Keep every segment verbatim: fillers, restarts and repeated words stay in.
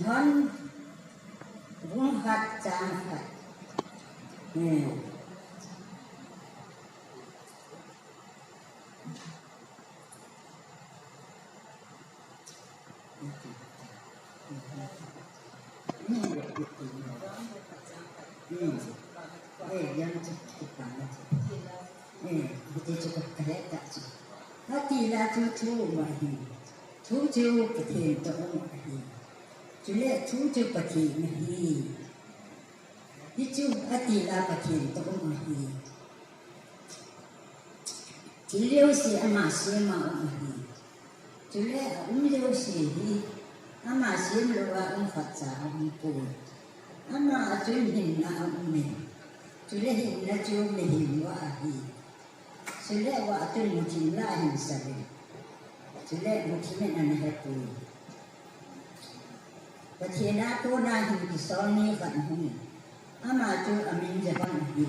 John bung khat chang khat. Hmm. Atila chu thu um ahi. Thu chu Pathen toh um ahi. Chule thu chu Pathen ahi. Hichu atila Pathen toh um ahi. Thil jouse ama sem a um ahi. Chule aum jouse hi ama sem louva um khatcha aumpoi. Ama a chun hinna aume. Chule hinna chu mihem vah ahi. Chule vah a chun muthim la ahinsah e. Chule muthim in ana hepoi. Pathen a kona hin kisol mi khat ahung in. Ama chu amin Johan ahi.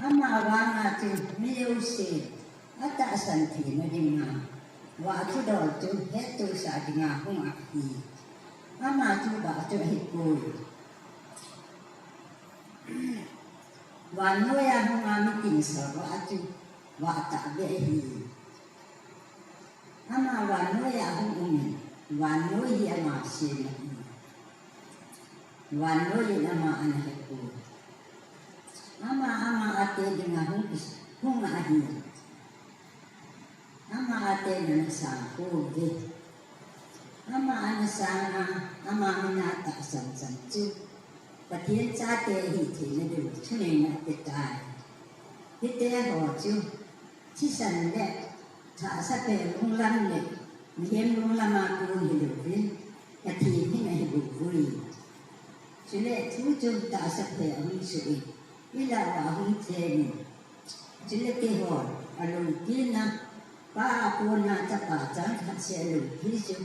Ama vanga chu mi jouse atahsan theina dinga vah thudol chu hettohsah dinga hung ahi. Ama chu vah chu ahipoi. Vannoiya hunga mi tingsah vah chu vah tahbeh ahi. Ama vannoiya hung umin, vannoi hi ama sem ahi. Vannoi in ama ana hepoi. Ama, ama ate dinga hung, hung ahi. Ama aten ana sang pouve. Ama ana sanga, ama mina tahsan chan chu Pathen chate ahi theina diu thuneina apetai. Hiteho chu thisan le thahsaphe lunglam le mihem lunglam a kon hilouvin, Pathen hin ahibouvui. Chule thu chu tahsaphe ahung soh in, ilah uva ahung lhengin. Chule keihon aloupina, Pa a kona Chapa changkhat seh aloupi chu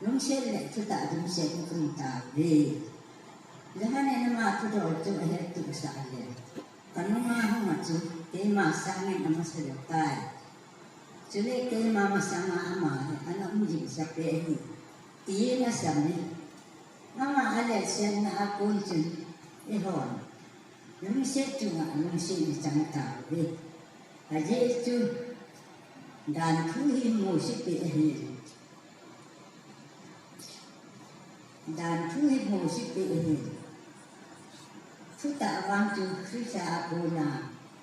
lungset le thutah dimset in um tauve. Johan in ama thudol chu ahettohsah le, kanunga hunga chu keima sangin amasa lou tai. Chule keima masanga ama hi ana um jing sah peh ahi, tin asei e. Ama aletsetna a kon chun eihon lungset chunga lungset ichang tauve. Ajeh chu danthu hi Mose peh ahi. Danthu hi Mose peh ahi. Thutah vang chu Christa a kona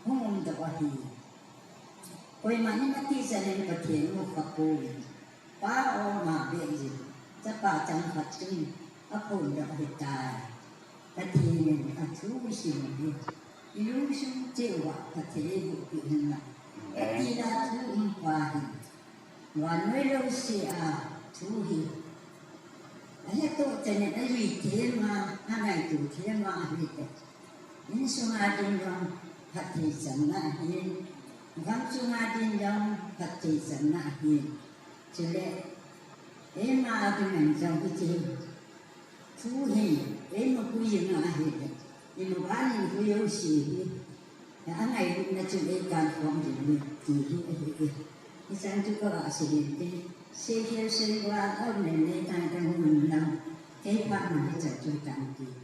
hung umdoh ahi. Koiman atihchan in Pathen amu khapoi. Pa oma beh jin, Chapa changkhat chun aphondoh ahitai. Pathen in athu isim u hi ilungsung cheh uva Pathen in eibohpeh hen lang. Amen. Atila thu umpa hin vannoi jouse a thu hi ahetoh chan in ajui themma, angaito themma ahitah. Insunga din jong phatthei channa ahin, gamsunga din jong phatthei channa ahin. Chule eima a dinga jong hiche thu hi eima hui jing ahile, imaban in hui jouse hi angailutna chun eikankhom jing e ti hi ahi e. Hichan chu kagah sei hin tin, seikhel seival aum le neitan kahung um lang, kei phat man hichan chu hitan ti.